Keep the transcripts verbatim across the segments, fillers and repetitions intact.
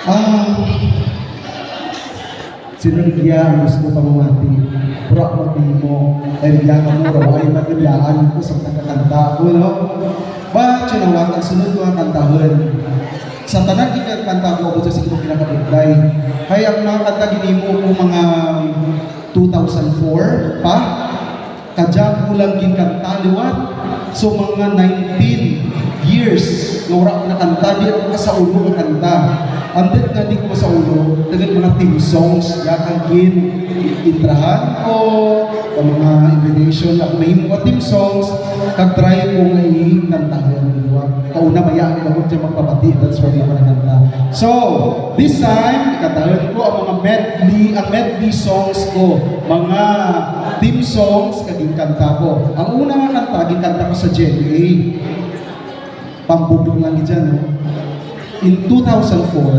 Ah, sin-o rugya ang gusto pamamati? Puro ako nimo. Ay, rugya kamo, raw ay magdayaan ako sa pagkakanta ko, no? But, you know what? Ang sunod ko nga kantahon, sa tanan nga kanta ko, ako sa sige pinakabudlay. Hay, ang mga kanta ginhimo ko mga two thousand four pa. Kadya ko lang ginkanta liwat. So, mga nineteen years nga wara ko nakanta, di ako kasaulo nga kanta. Andut nga di ko kasaulo, dagan mga theme songs, ya kang gin-, intrahan ko, kang mga invitation, ako mahimo ka theme songs, kag try ko nga ikantahon liwat. Kauna baya, di ako dyan magpabati, that's why di ko nakanta. So, this time, ikantahon ko ang mga medley, ang medley songs ko, mga theme songs, kag ginkanta ko. Ang una nga kanta, ginkanta ko sa G M A. Pambugto lang gid dyan, no? In two thousand four,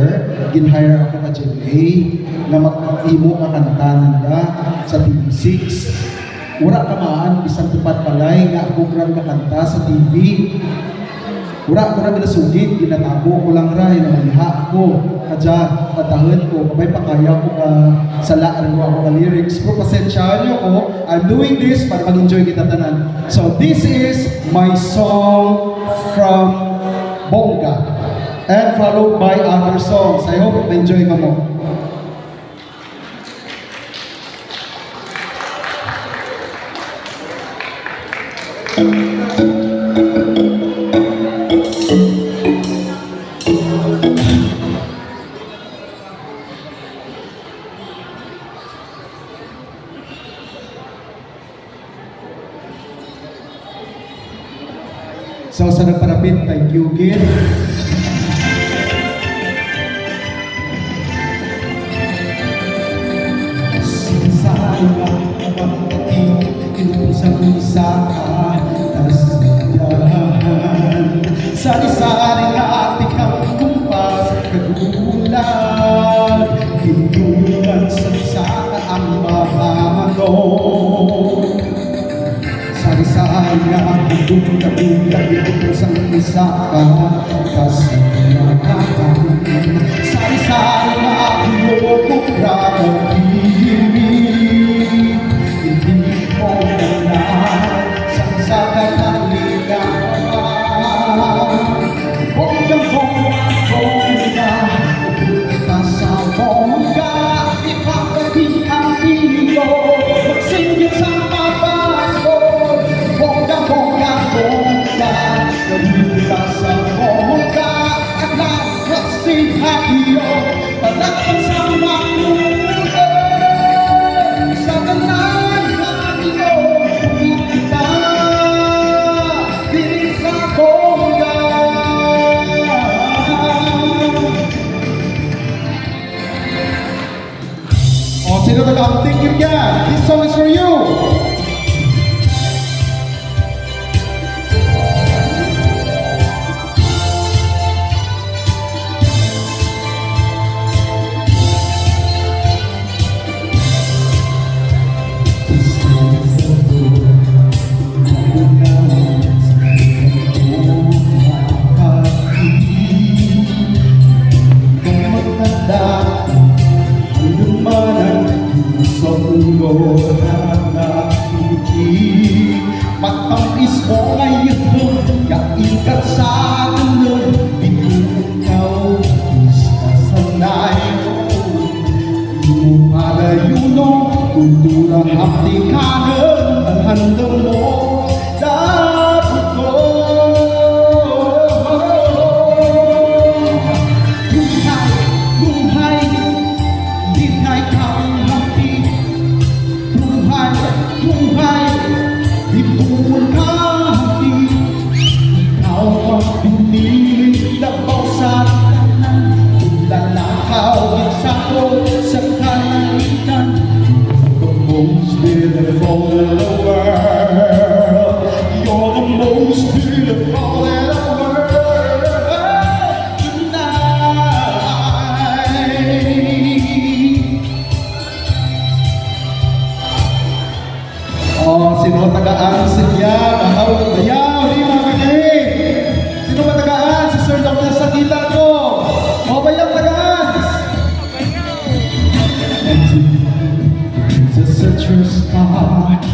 gin-hire ako ka G M A nga maghimo ka kanta nanda sa T V six. Wara kamaan, bisan tupad balay nga ako ra ang kakanta sa T V. Wara ko ra ginasugid, ginatago ko lang ra, hinamaniha ako. Kadya, kantahon ko, kabay pakaya ko ka sala ra ako ka lyrics. Pero pasensyahan n'yo ako, I'm doing this para mag-enjoy kita tanan. So, this is my song from Bongga. And followed by other songs. I hope ma-enjoy kamo. So, sa nagparapit, thank you gid. Sari-sari nga pagkati, inusan sa katasdahan. Sari-sari nga tikang kumpas, kagulat, tindugan sa saka ang mamano. Sari-sari nga handum kabuya, ito sang isa ka kasayahan. Sari-sari nga kulog kang pagkatahimik, hindi mo na sa isa ka kaligawan. Bonggang bongga, bongga, bongga sa bongga, ipapati ang iyo, magsingit sa papasko. Bongga, bongga, bongga, bongga sa bongga, at lahat sa iyo. Palakpak sa mga ulo, sa tanan nga iyo, kita, diri sa bongga. O, sin-o taga-Antique dyan? This song is for you. Matamis mo ngayon, kaikat sa tulog, bituon kaw, gusto sanay ko. Imo padayonon, kultura, haptikanan, ang handum mo, dapat ko. Buhay, buhay, di na ikaw ang hapit. Buhay, buhay, di buwan ka hapit. Ikaw ang pinili, labaw sa tanan. Lalakaw, gid sa ko, sa kalangitan. The most beautiful in the world.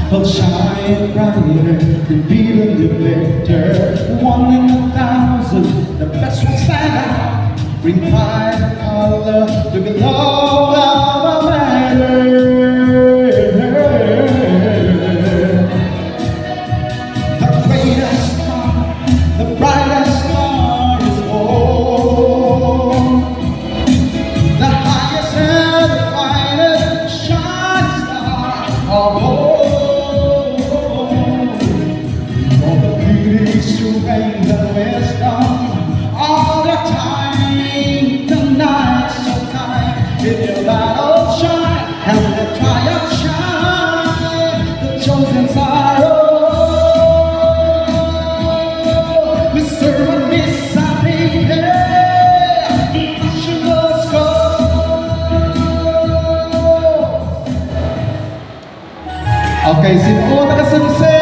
He'll shine brighter than beaten defender. One in a thousand, the best will stand out. Bring pride and color to the love of a matter. The greatest star, the brightest star is born. The highest and the finest shining star of all. All the beauty, strength, and wisdom, all the time, the night so kind, in your battle shine, and the triumph shine, the chosen star. Mister and Miss Happy, yeah, let's go. Okay, sin-o taga San Jose?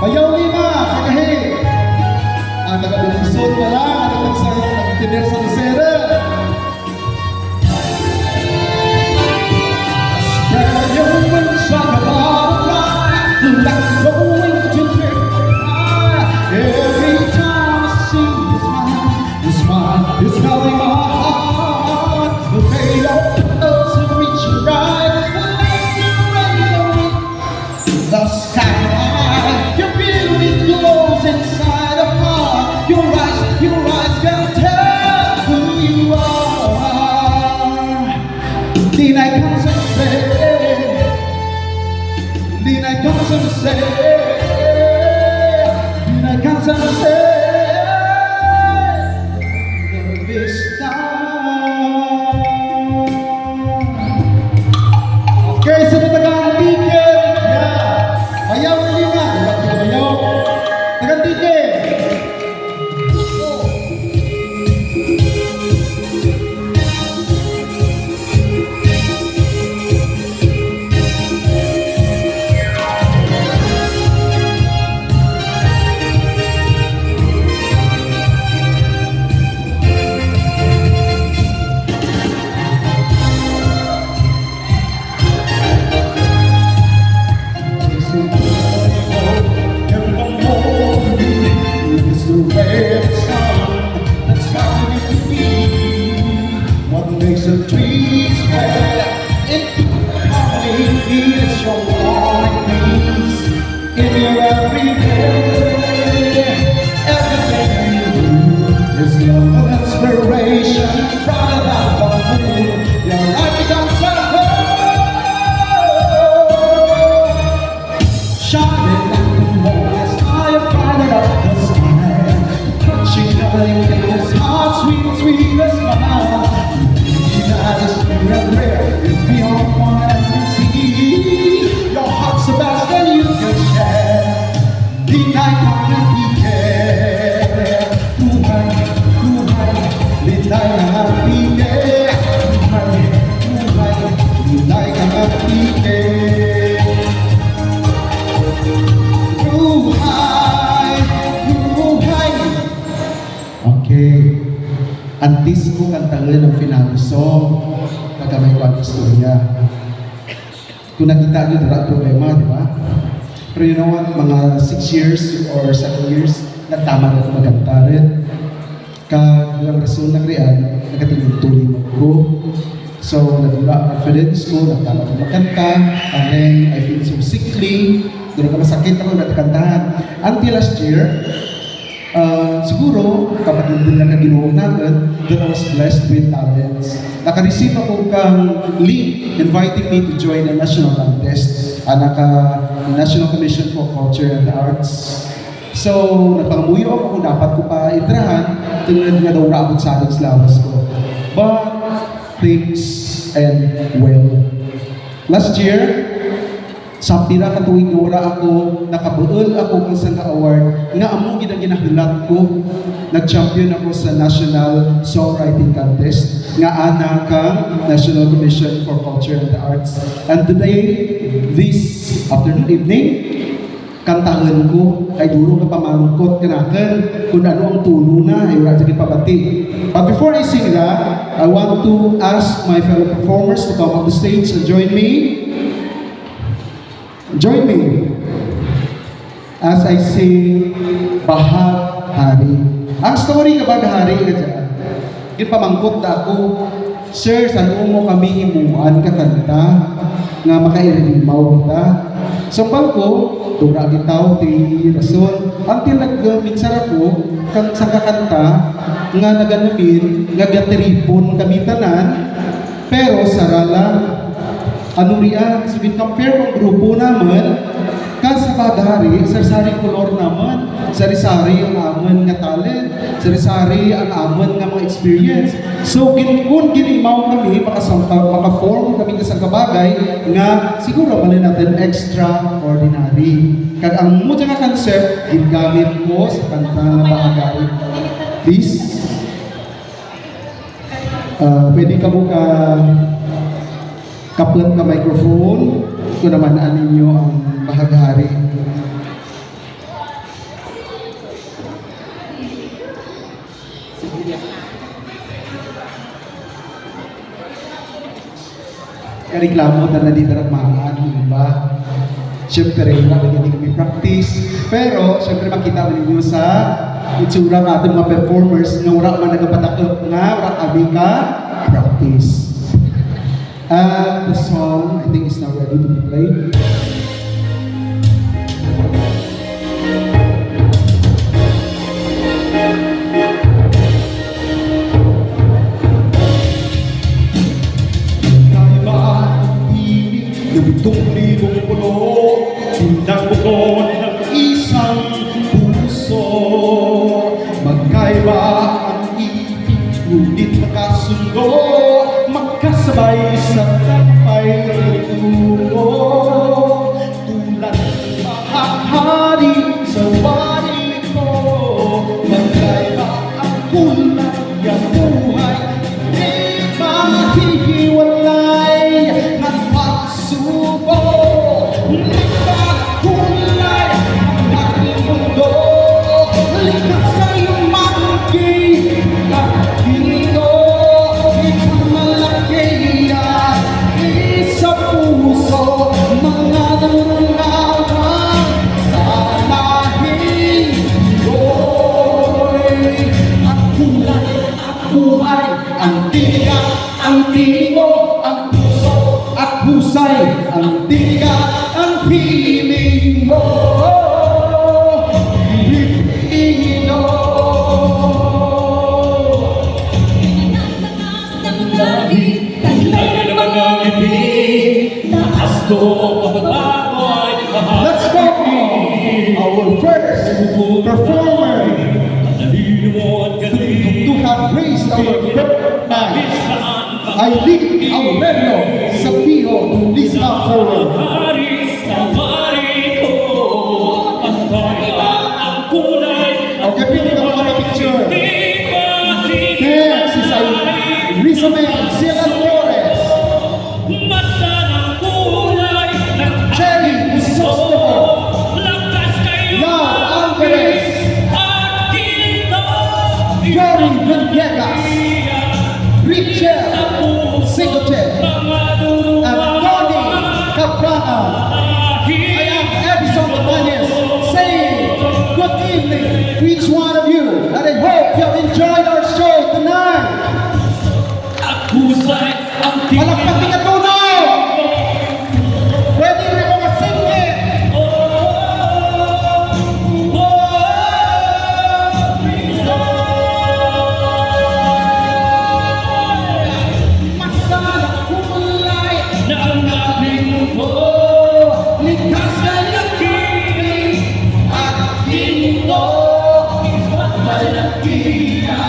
Bayaw lima, kakahi. Ang taga Bukidnon wara, ang taga San, taga San Jose. Spread your wings like a butterfly, like going to the sky. Every time I see you smile, your smile is melting my heart. The fate of us reach right, like the rainbow in the sky. Your beauty glows inside of heart. Your eyes, your eyes can tell who you are. Dinay kang San Jose, dinay kang San Jose, dinay kang San Jose. Okay, sa taga Antique, yeah. Bayaw lima, bayaw. Taga Antique. What makes the trees spread in harmony is your warm breeze. In your everyday, everything you do is love and inspiration. Bright as the moon, your light becomes a shining like the morning star, brighten up the sky. Touching nothing in this heart, sweet, sweet smile. That is pure and rare, is beyond what eyes can see. Your heart's the best that you can share. Dinay kang Antique. Buhay, buhay, dinay kang Antique. Buhay, buhay, dinay kang Antique. Buhay, buhay. Okay. Antes ko kantahun ang finale song, kakamay ko ang istorya. Kon nakita n'yo, wara problema, di ba? Pero you know what? Mga six years or seven years, nagtamad ako magkanta run. Kag ang rason lang rian, nagkatindog tulimog ko. So, nagwara ang confidence ko, nagtamad ako magkanta, and then I feel so sickly, duro nga masakit ako, nagkantahan. Until last year, ah, siguro, kapatindog lang kang Ginoo kanakun, that I was blessed with talents. Naka-receive ako kang link inviting me to join a national contest, ah, naka National Commission for Culture and the Arts. So, nagpangamuyo ako kon dapat ko pa entrahan, tungod nga daw wara ako salig sa lawas ko. But things end well. Last year, sa pira ka tuig nga wara ako, nakabuul ako kang sangka award nga amo gid ang ginahulat ko. Nag-champion ako sa National Songwriting Contest nga ana kang National Commission for Culture and the Arts. And today, this afternoon, evening, kantahun ko, kay duro nga pamangkot kanakun kon ano ang tono na, ay wara dya ginpabati. But before I sing that, I want to ask my fellow performers to come up the stage and join me. Join me as I sing Bahag Hari. Ang story kang Bahag Hari kadya, ginpamangkot nanda ako, "Sir, san-o mo kami himuan ka kanta nga makairimaw kita?" Sumbag ko, "Wara gid taw ti rason." Until nagminsara ko kang sangka kanta nga naganumin nga Gatiripon Kami Tanan, pero sara lang. Ano ria, so gin-compare ko ang grupo namun kang sa Bahag Hari, sari-sari kolor namun, sari-sari ang amun nga talent, sari-sari ang amun nga mga experience. So, gin-, kon gin-imaw kami, makasangka-, maka-form kami kang sangka bagay nga siguro mahalin natun extraordinary. Kag ang amo dya nga concept, gingamit ko sa kanta nga Bahag Hari. Please. Ah, pwede kamo ka-, kaput kang microphone, kon maman-an ninyo ang Bahag Hari. Kareklamo tana di tana maan, di ba? Siyempre, wara lagi kami practice. Pero, siyempre, makita man ninyo sa itsura kang atun mga performers nga wara man nagapadakup nga wara kami ka-practice. And the song, I think, is now ready to be played. Magkaiba ang tinig ng pitong libong puno, tinagpo ng isang puso. Magkaiba ang ibig, ngunit magkasundo, magkasabay sa tagumpay ng mundo. Tulad ng Bahag Hari sa wari ko, magkaiba ang kulay ng buhay, di mahihiwalay ng pagsubok. Iba ang kulay ng ating mundo, likas kayong manggi. Dito, ikaw malaki at isa puso, mga nangangamba sa lahing Pinoy. Ang kulay, ang buhay, ang tinig, ang tinig mo, ang puso at husay, ang tinig, ang hiling mo. Pilipino. Taglay ng mga ngiti, taas ko, pababa ko ay mahal. Let's go! Our first performer to, to have graced our group tonight, Aileen Aurelio Sapiho, please come forward. Okay, pwede kamo maka-picture. Next is Rizomel Sierra Flores. Jerry Crisostomo. Lau Alvarez. Yori Villegas. Richel Sicoche, and Tony Cabrana. I am Edison Batañez saying good evening to each one of you, and I hope you have enjoyed our show tonight. Palakpak ti katunaw! Pwede rin mo masingit! Masarap kulay na ang ating mundo. Likas na ang piling at ginto. Malaki na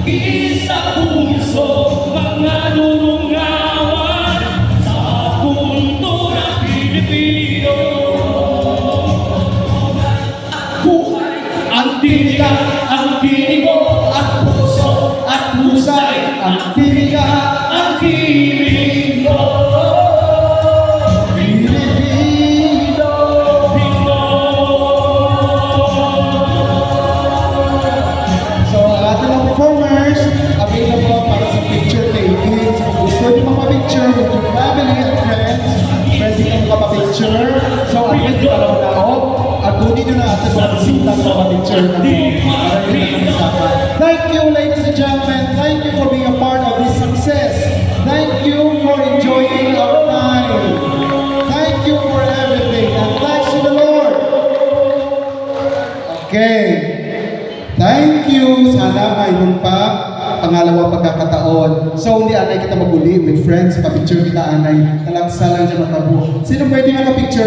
isa puso, mga nurungawan sa kultura Pilipino. Buhay ang tinig, ang tinig mo, ang puso at husay, ang tinig, ang hiling mo. Pilipino. So, ang atun mga performers, available para sa picture taking. So, kung gusto niyo magpa-picture with your family and friends, pwede kayong magpa-picture. So, Kunin n'yo na aton mga bisita para ma-picture kamo. Para kita kami sapa. Thank you, ladies and gentlemen. Thank you for being a part of this success. Thank you for enjoying our time. Thank you for everything. And thanks to the Lord. Okay. Thank you. Sana mayroon pa pangalawa pagkakataon. So, hindi anay kita mag-uli with friends. Pa-picture kita anay. Talagsa lang dyan matabo. Sino pwede makapicture?